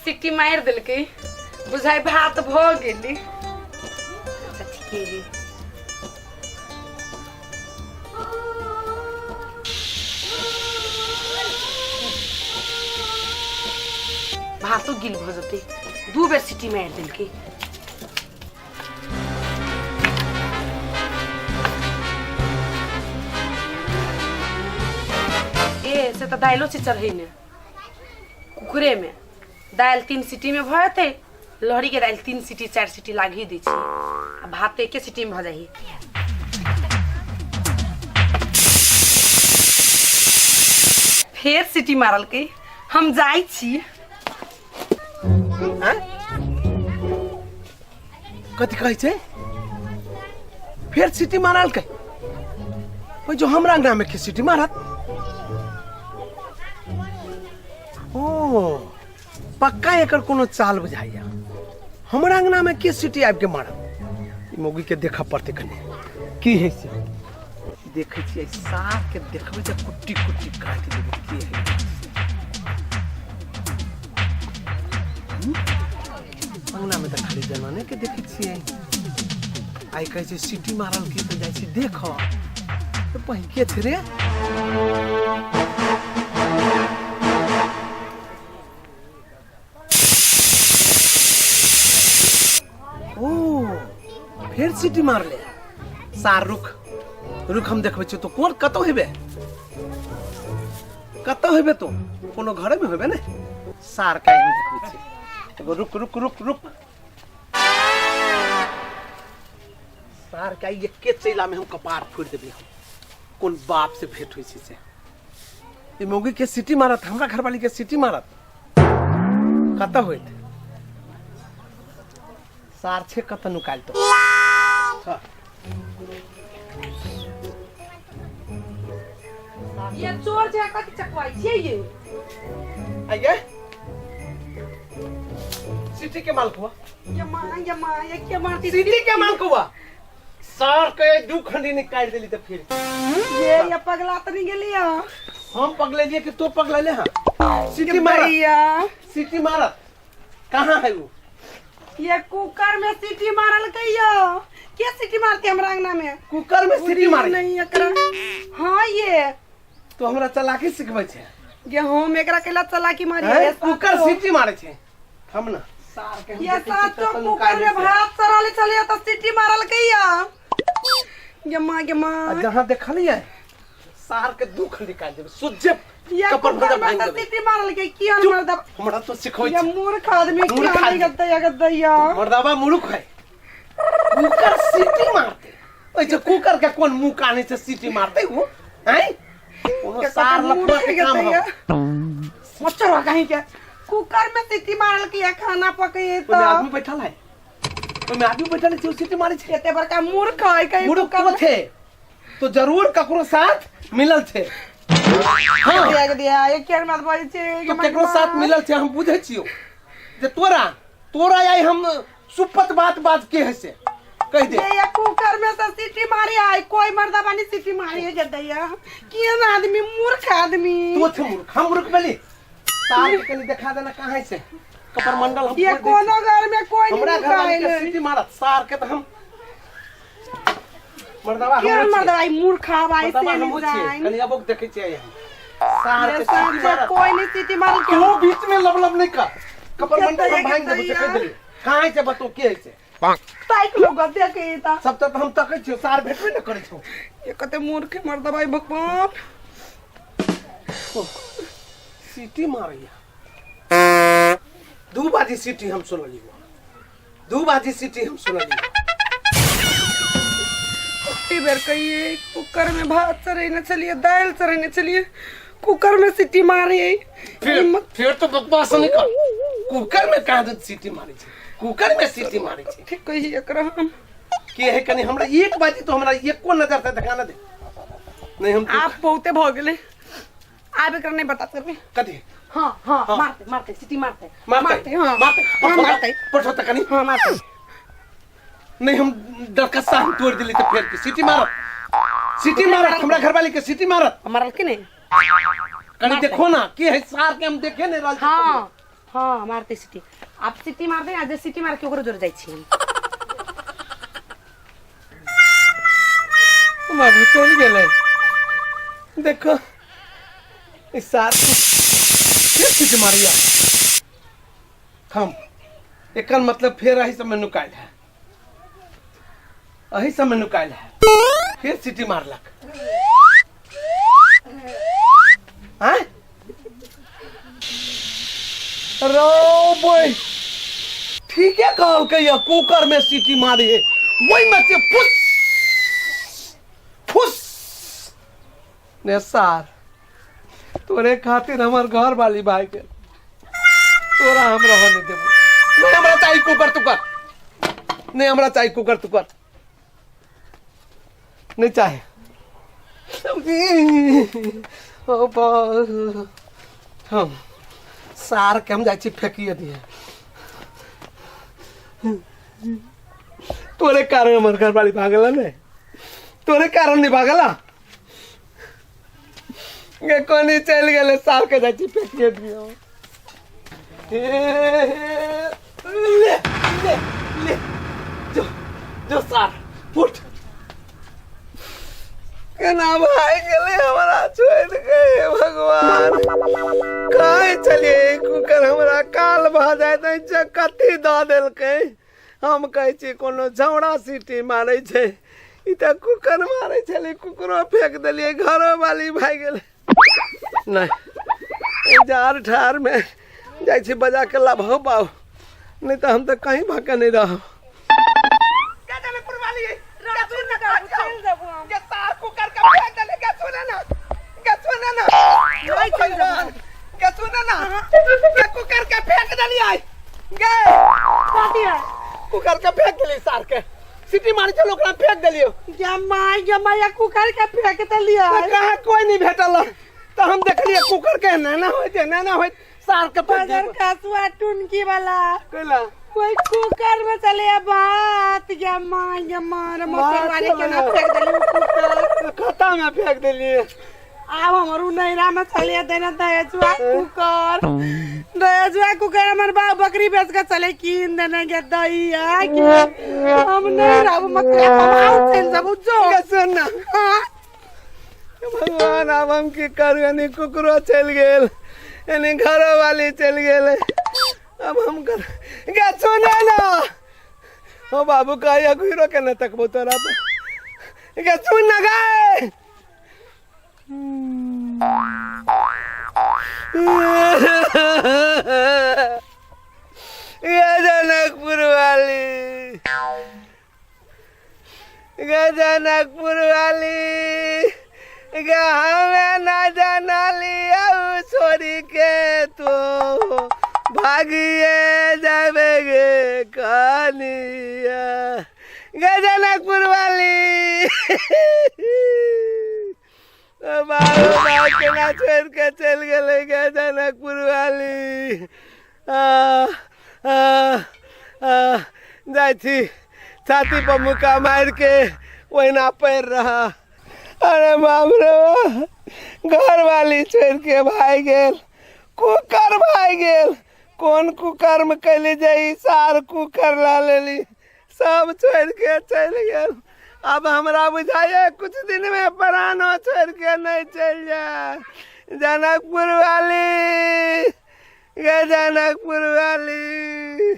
सीटी मारि देलकै, बुझाइ भात भऽ गेलै। अच्छा, ठीके है। भातो गिल भऽ जेतै, दू बेर सीटी मारि देलकै। ए से तऽ दालिओ छै चढ़ैने कुकरेमे। दालि 3 सीटीमे भऽ जेतै। लहरीके दालि 3 सीटी 4 सीटी लागि दै छै आ भात एके सीटीमे भऽ जाइ। फेर सीटी मारलकै, हम जाइ छी। आँय? कथी कहै छै? फेर सीटी मारलकै? ओइ जो हमरा अंगना में के सीटी मारत? ओ पक्का एकर कोनो चाल बुझाइया। हमरा अंगना में के सीटी आबि के मारत? ई मौगी के देखऽ पड़तै कनि की है से। देखै छियै साफ के देखबै तऽ कुट्टी कुट्टी काटि देबै। की है? अंगना में तऽ खाली जनाने के देखै छियै। आइ कहै छै सीटी मारल के, तऽ जाइ छी देख तऽ पहिके छै रे। ओ फेर सीटी मारले सार। रुक रुक, हम देखबै छियौ। तो कोन कतौ हेबे? कतौ हेबे तो? कोनो घरे में हेबे ने सार? के हम देखबै छियै एगो। रुक रुक रुक रुक, सार के आइ एके चैला में हम कपार फोड़ि देबै। हम कोन बाप से भेंट होइ छै से? ई मौगी के सीटी मारत, हमरा घरवाली के सीटी मारत, कतऽ होइत सार छै? कतऽ नुकायल तो छ। ये चोर जे कथी चकवाइ छियै ये? आइए सिटी के मालपुआ। ये माँ, ये माँ, ये के मारती? सिटी के मालपुआ सार के दू खंडी निकालि देली तऽ फिर। ये पगला तऽ नहीं गेलिया? हम पगलेलिए कि तो पगलेले? हाँ, सिटी मारत। भैया। सिटी मारत कहाँ है वो? ये कुकर में सीटी मारल कहियो? के सीटी मारती हमरा अंगना में? कुकर में सीटी मारे? नहीं एकरा, हाँ ये। तो हमरा चलाकी सिखबै छै? ये हम एकरा केला चलाकी मारी? हैं? कुकर सीटी मारे छै? हम ना सार के हम ये देखै छियै साचो कतऽ कुकर नुकायल में छै। भात सड़ल छलिए तऽ सीटी मारल कहिया? ये माँ, ये आ माँ। जहाँ देखलियै सार के दुख निकालि देबै सोझे। ये कपड़ कुकर भजा में भांगि तऽ देबै। सीटी मारल के की हमर दब? हमरा तो सिखबै ये छै मूर्ख आदमी। मूर्ख की आदमी। गद्दैया गद्दैया। मर्दाबा मूर्ख है। कुकर सीटी मारते? ओइ जे कुकर के कोन मुंह काने से सीटी मारते वो? हैं, कोनो सार लफड़ा के काम हो। मच्छर कहीं के। कुकर में सीटी मारल के खाना पके? ओहिमे तऽ आदमी बैठल है? ओहिमे आदमी बैठल है, सीटी मारै छै? एते बड़का मूर्ख है कहीं। मूर्ख कुकर को में थे तो जरूर ककरो साथ मिलल छै। हाँ। दिया दिया, ये केर मत बोल छै। तो केकरो साथ मिलल छै, हम बुझै छियौ जे तोरा तोरा आई हम सुपत बात बात के है से कहि दे। ये कुकर में से सीटी मारी आई, कोई मर्दा बानी सीटी मारी है जदैया? केहन आदमी, मूर्ख आदमी। तो थे मूर्ख, हम मूर्ख भेली? सार के कनी देखा देना कहाँ है से कपर मंडल हम ये फोड़ि दै छी। कोनो घर में कोई नहीं हमरा घर वाली के नुकायल। सीटी मारत सार के तऽ हम मर्दावा केहन हमरो छियै। मर्दा आई, मूर्ख आवाई मर्दावा से हमहूँ छियै। जाइन। कनी अबोक देखै छियै हम सार ये के सीटी साचे मारत। कोई नहीं सीटी मारल के। तू बीच में लब लब नहीं कर, कपर मंडल हम भांगि देबो से कहि गदैया। देलियै। कहाँ है से बतो, के है से? ताइक लोग देखे ता। सब तऽ हम तकै छियौ, सार भेटबे ने करै छौ। ये कते मूर्ख मर्दा भाई भगवान। सीटी मारैया दू बाजी सीटी हम सुनलियै, दू बाजी सीटी हम सुनलियै। कते बेर कहिए, कुकर में भात चढ़ेने छलिए, दालि चढ़ेने छलिए, कुकर में सीटी मारे। फिर फिर तो बकवास नहीं कर। कुकर में कहाँ दे सीटी मारै छै? कुकर में सीटी मारै छै? ठीक कहिए एकरा हम। के है? कनी हमरा एक बाजी तो हमरा एको नजर से देखा ना दे, नहीं हम आप बहुते भऽ गेलै, आब एकरा नहीं बता करबे। कथी? हाँ हाँ। हाँ। मारते मारते सीटी मारते। मारते? हाँ। मारते? हाँ, मारते। पठो त कनी। हाँ, मारते। नहीं हम डरकस्सा हम तोड़ दिली तो फिर की सीटी मारत? सीटी मारत हमरा घरवाली के सीटी मारत? मारल कि नहीं? कनी देखो ना के है सार के, हम देखे नहीं रहल छी। हाँ हँ मारतै सीटी। आब सीटी मारतै आ जे सीटी मारके ओकरो जोर जाइ छी हम। बाबू चलि गेलै। देखो ई सार फेर सीटी मारैया। थम, एकर मतलब फेर एही सबमे नुकायल है, एही सबमे नुकायल है। फेर सीटी मारलक। आँय रौ बोय, ठीके कहलकै या कुकर में सीटी मारे है, वही में से फुस फुस। ने सार, तोरे खातिर हमर घर वाली भाई के तोरा हम रह नहीं देबो। नहीं हमरा चाहिए कुकर तुकर, नहीं हमरा चाहिए कुकर तुकर, नहीं चाहे। ओ बा- हम सार के हम जाइ छी फेंकिए दिए। तोरे कारण हमर घरवाली भागला ने, तोरे कारण नहीं भागला गे, कोनी चलि गेलै। सार के जाइ छी फेंकिए दियो। हे, ले ले ले, जो जो सार फुट। केना भागि गेलै हमरा छोड़ि के? हे भगवान, कहै छलियै कुकर हमरा काल भऽ जाइत अछि, कथी दऽ देलकै? हम कहै छी कोनो झौड़ा सीटी मारै छै, ई तऽ कुकर मारै छलै। कुकरो फेंक देलियै, घरो वाली भागि गेलै। नहि, एहि जाड़ ठाड़मे जाइ छी बजा के लाबहो बाउ, नहि तऽ हम तऽ कहीं भाग नहि रहब। कुकर के फेंक देलियै गे, कुकर के फेंक देलियै। सार के सीटी मारै छल, ओकरा फेंक देलियै। जमाई जमाई, कुकर के फेंक देलियै? तऽ कहाँ कोई नहीं भेटल, तऽ हम देखलियै कुकर के एना होइत एना होइत, सार के फेंक बगर देलियै। कसुआ टुनकी वाला। कैला? कोई कुकर में चले बात। जमाई जमा रे मोटर वाले, केना फेंक देलियै कुकर? खाता में फेंक देलियै। आब हमर उ नैरा में चले देने दहेजुआ कुकर, दहेजुआ कुकर हमर बाप बकरी बेच के चले कीन देने के दैया के। हम नहीं रहब मत, हम चल जब जो। गे सुन ना। हाँ। भगवान, आब हम की करू? एनी कुकरो चलि गेल, एनी घरो वाली चलि गेल, अब हम कर गे। सुने ना ओ बाबू, कहिया घुरो के न तकबो तोरा पर। गे सुन ना गे। ये जनकपुर वाली, गे जनकपुर वाली गे, हमें ना जानली आउ छोड़ी के तो भागिए जाबे गे कनिया। गे जनकपुर वाली, ओ बाबू भाई, केना छोड़ के चलि गेलै गे जनकपुर वाली? आ, आ, आ, जाइ छी छाती पर मुक्का मारि के ओहिना पड़ि रह। अरे बाप रे, घर वाली छोड़ के भागि गेल, कुकर भागि गेल। कोन कुकर्म कैली जे ई सार कुकर ला लेली? सब छोड़ के चलि गेल। अब हमरा बुझाइए कुछ दिन में प्राणो छोड़ के नहीं चलि जाए। जनकपुर वाली गे, जनकपुर वाली।